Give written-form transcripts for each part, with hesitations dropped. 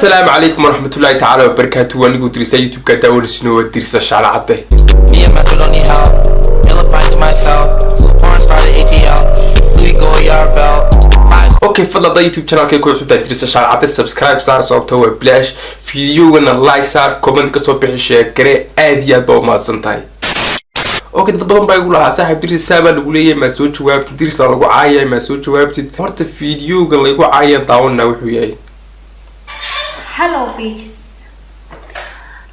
Assalaamu calaykum waraxmatullaahi tacaala wabarakaatu. Waa nigu Dirisa, YouTube-ka daawanaysiino waa Dirisa Shaalacadde. Me and Metro don't need help. Miller pint to myself. Flew porn star to ATL. Louis Goyard belt. Five Okay, fadlan haddaa YouTube channelkay ku cusub tahay, Dirisa Shaalacadde, subscribe saar, sababta waa bilaash. Videogana like saar, comment kasoo bixi, sheekare. Aad iyo aad baa umahadsan tahay. Okay, dad badan baa igu lahaa: "Saaxiib Dirisa, saa baa lagu leeyahay, maa soo jawaabtid? Dirisa lagu caayay, maa soo jawaabtid?" Horta videogan laygu caayan daawanaa wuxuu yahay. Hello, bitches.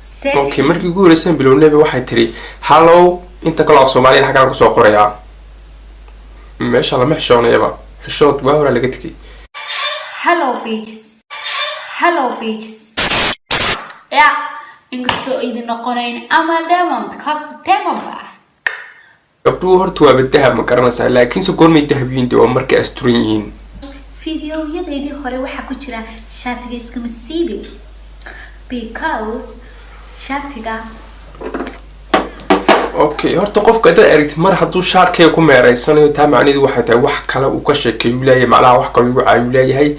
Set. Okay, markii ugu horreysaan bilownaba waxay tiri "hello". Inta kaloo af Soomaaliyan xaggaan kusoo qorayaa. Meesha lama xishoonayaba, xishood waa horaa laga tegay. Hello, bitches. Hello, bitches. Yeah, inkastoo idin noqonayn ama diamond because diamond ba. Gabdhuhu horta waaba dahab, ma garanaysaa? Laakiinse goormay dahab yihiin? Dee waa markay asturan yihiin. Fideoyadaydii hore waxaa ku jira shaatiga iskama siibi because shaatiga. Okay, horta qofka haddaad aragtid mar hadduu shaarkayga ku meereysanayo, taa macnaheedu waxay tahay wax kale uu ka sheekeeyu leeyahay, macnaha wax kale igu caayu leeyahay.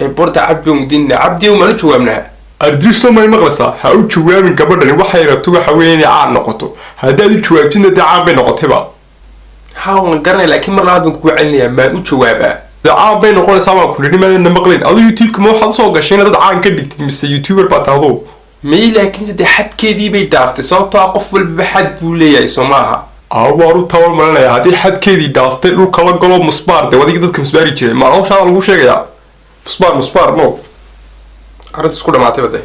Ee borta Cabdi mudinna, Cabdi, maan u jawaabnaa? Ardristo, may maqlaysaa? Ha u jawaabin gabadhani. Waxay rabto waxa weeye inay caan noqoto. Haddaad u jawaabtidna, dee caan bay noqotayba. Ha, waan garanaya, laakiin mar labaad baan kugu celinayaa: maan u jawaabaa? Dee caan bay noqonaysaa baan ku nidhi, maadana maqlayn? Adu YouTube-ka ma waxaad usoo gashay inaad dad caan ka dhigtid, mise YouTuber baa tahdo? May, laakiinse dee xadkeedii bay dhaaftay, sababtoo ah qof walbaba xad buu leeyahay, soo maaha? Waan u tabar marinaya. Haddii xadkeedii dhaaftay, dhulka la galo musbaar. Dee adiga dadka musbaari jiray, ma hawshaada lagu sheegayaa? Musbaar, musbaar, no, arrinta isku dhamaatayba de.